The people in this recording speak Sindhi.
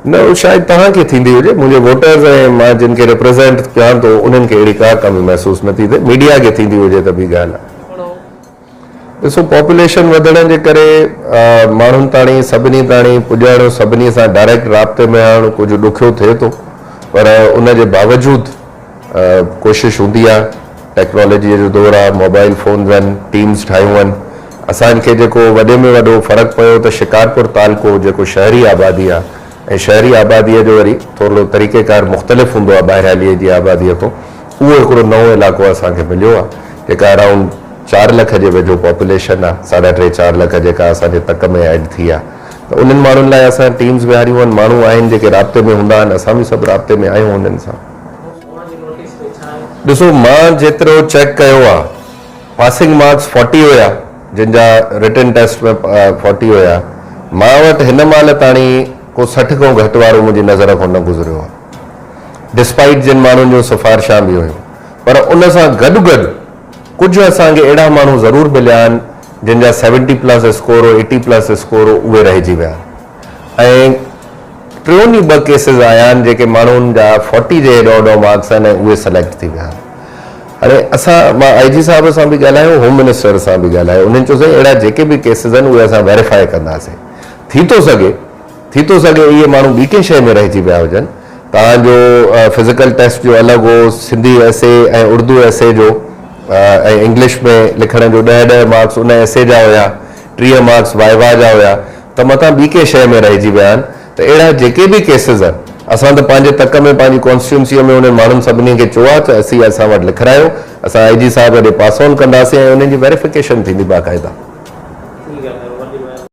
نه اهو شايد توهان کي ٿيندي هجي، منهنجي ووٽرز ۽ مان جن کي ريپريزينٽ ڪيان ٿو انهن کي اهڙي ڪا ڪمي محسوس نه ٿي ٿئي، ميڊيا کي ٿيندي هجي ته ٻي ڳالهه آهي. ڏسو پاپوليشن وڌڻ جي ڪري ماڻهن تاڻي سڀني تاڻي پڄڻ سڀني سان ڊائريڪٽ رابطي ۾ آڻڻ ڪجهه ڏکيو ٿئي ٿو پر ان جي باوجود ڪوشش هوندي آهي ٽيڪنالاجيء جو دور آهي موبائل فونز آهن ٽيمز ٺاهيون آهن اسان کي جيڪو وڏي ۾ وڏو فرق پيو ته شڪارپور تعلقو جيڪو شهري آبادي آهي ۽ شهري آباديء جو وري ٿورڙو طريقيڪار مختلف هوندو آهي ٻاهراليء جي آباديء کان اهو هڪڙو نئون علائقو اسان کي مليو آهي جيڪا اراؤنڊ چار لک جي ويجهو پاپوليشن آ، ساڍا ٽي چار لک جيڪا اسان جي تڪ ۾ ايڊ ٿي آ ته انهن ماڻهن لاء اسان ٽيمز ويهاريون آهن، ماڻهو آهن جيڪي رابطي ۾ هوندا آهن، اسان به سڀ رابطي ۾ آهيون انهن سان. ڏسو مان جيترو چيڪ ڪيو آ پاسنگ مارڪس فورٽي هيا جن جا رٽن ٽيسٽ ۾ فورٽي هيا مان وٽ هن مهل تاڻي ڪو 60 کان گهٽ وارو منهنجي نظر کان نه گذريو آ ڊسپائيٽ جن ماڻهن جون سفارشان به هيون پر ان سان گڏ گڏ ڪجهه اسان کي اهڙا ماڻهو ضرور مليا آهن جن جا سيونٽي پلس اسڪور هو ايٽي پلس اسڪور هو اهي رهجي ويا آهن ۽ ٽيون ئي ٻه ڪيسز آيا آهن جيڪي ماڻهن جا فورٽي جي هيڏو هوڏو مارڪس آهن ۽ اهي سليڪٽ ٿي ويا آهن هاڻي اسان مان آئي جي صاحب سان به ڳالهايو هوم منسٽر سان به ڳالهايو انهن چيو سائين اهڙا جيڪي به ڪيسز آهن اهي اسان ويريفائي ڪنداسين ٿي ٿو سگهي ٿي ٿو سگهي اهي ماڻهو ٻي ڪنهن شيء ۾ رهجي ويا هجن. توهان جو فزيڪل ٽيسٽ جو الڳ هو، سنڌي ايسي ۽ اردو ايسي جو ۽ انگلش ۾ لکڻ جو ڏهه ڏهه مارڪس ان ايسي جا هيا، 30 مارڪس وائيوا جا هيا ته متان ٻي ڪنهن شيء ۾ رهجي ويا آهن ته اهڙا جيڪي به ڪيسز آهن اسان ته پنهنجي تڪ ۾ پنهنجي ڪانسٽيٽوئنسيء ۾ انهن ماڻهن سڀني کي چيو آهي ته اسي اسان وٽ لکرايو اسان آئي جي صاحب ڏي پاس آن ڪنداسين ۽ انهن جي ويريفڪيشن ٿيندي باقاعده.